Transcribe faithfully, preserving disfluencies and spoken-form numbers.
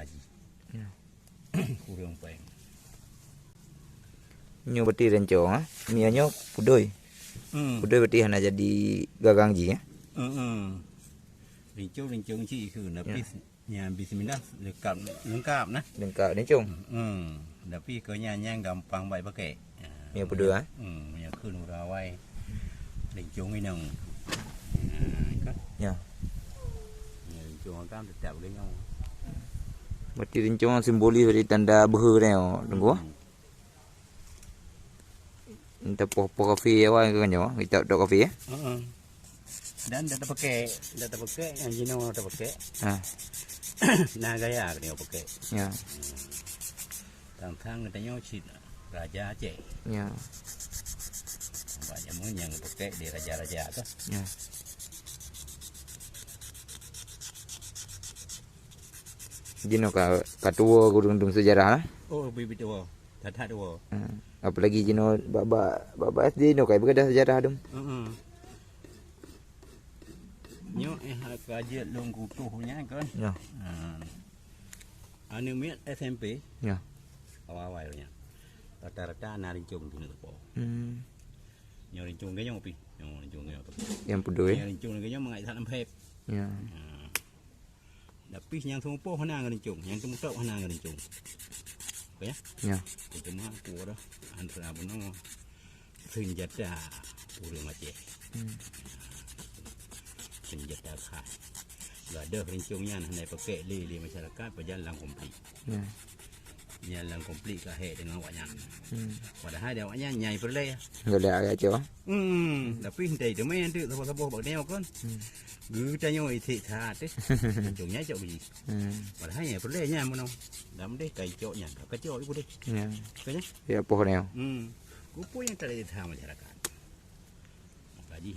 Haji. Ya. Kurang paeng. Nyoe berarti rincong, ha? Mie nyoe pudoi. Hmm. Pudoi berarti hana jadi gagang ji, ya? Hmm. Rincong-rincong cit keu, tapi ya. Nyan bismillah lengkap, lengkap nah. Lengkap rincong. Hmm. Tapi keu nyan, nyan gampang baik pakai. Ya, pudoi, ha? Hmm, nyan keu nura awai. Rincong inong. Ha, kan? Ya. Nyan rincong kan tetap rincong. Berarti rincong simbolis dari tanda beuhe tadi, oh, Teungku. Hmm. Entah poh-poh kafe awai ke kan, oh, kita tok kafe, ya? Heeh. Dan dak tapakek, dak tapakek, nyang jinoe tapakek. Ha. Nah, gaya keuneuk pakek. Ya. Tang-tang geutanyoe cit raja Aceh. Ya. Nampak jameun nyang pakek di raja-raja tu. Ya. Jinoe ka, ka tuwo gurundung sejarah lah. Oh, bibit tuwo. That-that tuwo. Ha. Apalagi jinoe bak, bak, bak, bak S D nyoe kai beugadah sejarah dum. Heeh. Nyoe, eh, ka jeuet lôn kutoh nyan kan. Ya. Ha. Aneuk miet S M P. Ya. Awai-awai nyan. Rata-rata na rincong keuneuk teupo. Hmm. Nyoe rincong geuh nyoe pih. Nyoe rincong geuh nyoe. Nyang pudoi. Nyoe rincong geuh nyoe mangat that lam phép. Ya. Ha. Tapi nyang seumupoh hana ngon rincong, nyang teumutôb hana ngon rincong. Oke, ya? Ya. Cuma aku dah antara bunoe senjata ureueng Aceh. Hmm. Senjata khas. Gadôh rincong nyan hana pakek lé, lé masyarakat, pajan lam konflik. Ya. Nyan lam konflik ka hék deungon awaknyan. Hmm. Padahai di awaknyan nyai peureulée. Enggak ada agak cok. Hmm, tapi hindai teumé tu saboh-saboh bak nyoe kan. Hmm. Geutanyoe iték that eh. Untungnya cok biji. Hmm. Padahai nyai peureulée nyan meunoe. Dam deh kai cok nyan. Ka cok ibu deh. Ya. Kan ya? Ya poh nyoe. Hmm. Kupu yang tak ada masyarakat. Maka jih